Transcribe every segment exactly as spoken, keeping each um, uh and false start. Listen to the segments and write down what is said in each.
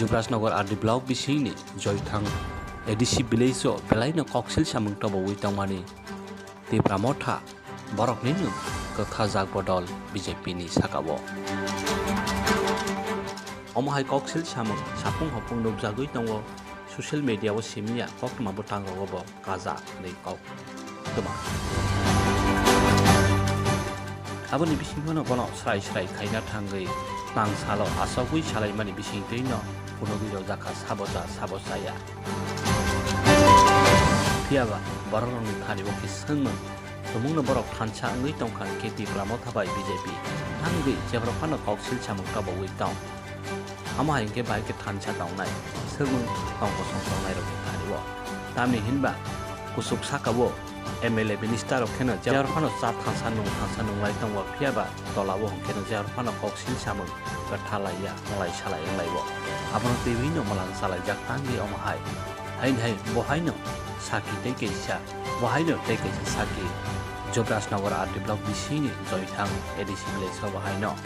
Rajnagar R D block bisingni Joithang A D C village-o belaino koksil samung tobowi tongmani Tipra Motha borokni nwng kwthajak bodol B J P ni saka-o. Omo hai koksil samung sapung hopung nukjagwi tongo social media-o simiya koktwma bwtang rogo bo kajak hwnwi kok twma. Aboni bisingtwi no bono srai srai khaina thangwi tang salo asogwi salaimani bisingtwino phunugwi rwjakha sabo cha sabo chaya. Phiyaba borok rokni thani o khe swngmung tumungno borok thansa wngwi tongkha hwnkhe Tipra Motha bai B J P thangwi jephru phano koksil samung tobowi tong. Amo hai hwnkhe bahai khe thansa tongnai, swrwng tong kosong tongnai rokni thani o. Tamni hinba kusuk saka o M L A minister rok kheno jephru phano cha thansa nung thansa nunglai tongo, phiyaba tola o hwnkhe no jephru phano koksil samung kwthalaiya, wnglai salai wnglai o. Abono twiwi no mwlang chalaijak tangwi omo hai. Haini hai bo haino saki tei kaisa, bo haino tei kaisa saki Jobrajnagar R D block bisingni Joithang A D C village o bo haino.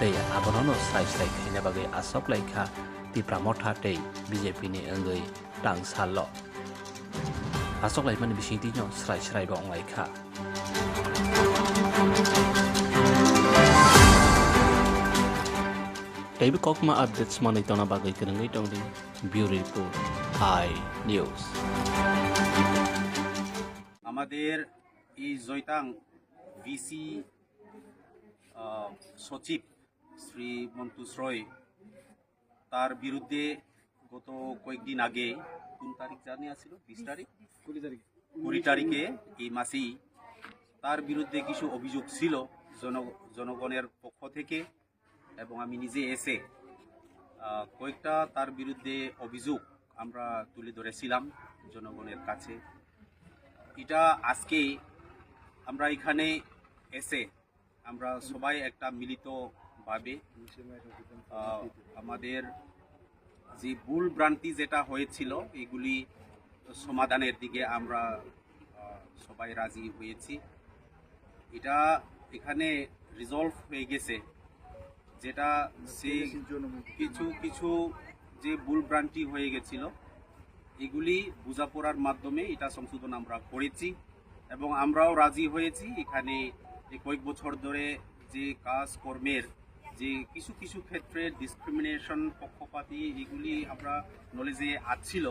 Tei abono no srai srai khaina bagwi asok lai kha Tipra Motha tei B J P ni wngwi tang salo. Asok laimani bisingtwi no srai srai bo wnglai kha. Teibo kokma updates manwi tongna bagwi kwrwngwi tongdi Bureau Report, I News. আমাদের এই জয়তাং ভিসি, আহ, সচিব শ্রী মন্তুস রয়, তার বিরুদ্ধে গত কয়েকদিন আগে, কোন তারিখ জানি আছিল? বিশ তারিখ? কুড়ি তারিখ। কুড়ি তারিখে এই মাসেই তার বিরুদ্ধে কিছু অভিযোগ ছিল জন-, জনগণের পক্ষ থেকে, এবং আমি নিজে এসে, আহ, কয়েকটা তার বিরুদ্ধে অভিযোগ আমরা তুলে ধরেছিলাম জনগণের কাছে। এটা আজকেই আমরা এখানে এসে আমরা সবাই একটা মিলিতভাবে, আহ, আমাদের যে ভুল ভ্রান্তি যেটা হয়েছিল, এগুলি সমাধানের দিকে আমরা, আহ, সবাই রাজি হয়েছি। এটা এখানে রিজলভ হয়ে গেছে, যেটা সেই কিছু কিছু যে ভুল ভ্রান্তি হয়ে গেছিল, এগুলি বোঝাপড়ার মাধ্যমে এটা সংশোধন আমরা করেছি এবং আমরাও রাজি হয়েছি এখানে এই কয়েক বছর ধরে যে কাজকর্মের যে কিছু কিছু ক্ষেত্রে ডিসক্রিমিনেশন, পক্ষপাতী, এগুলি আমরা নলেজে আসছিল,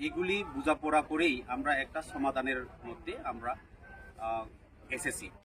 এগুলি বোঝাপড়া করেই আমরা একটা সমাধানের মধ্যে আমরা, আহ, এসেছি।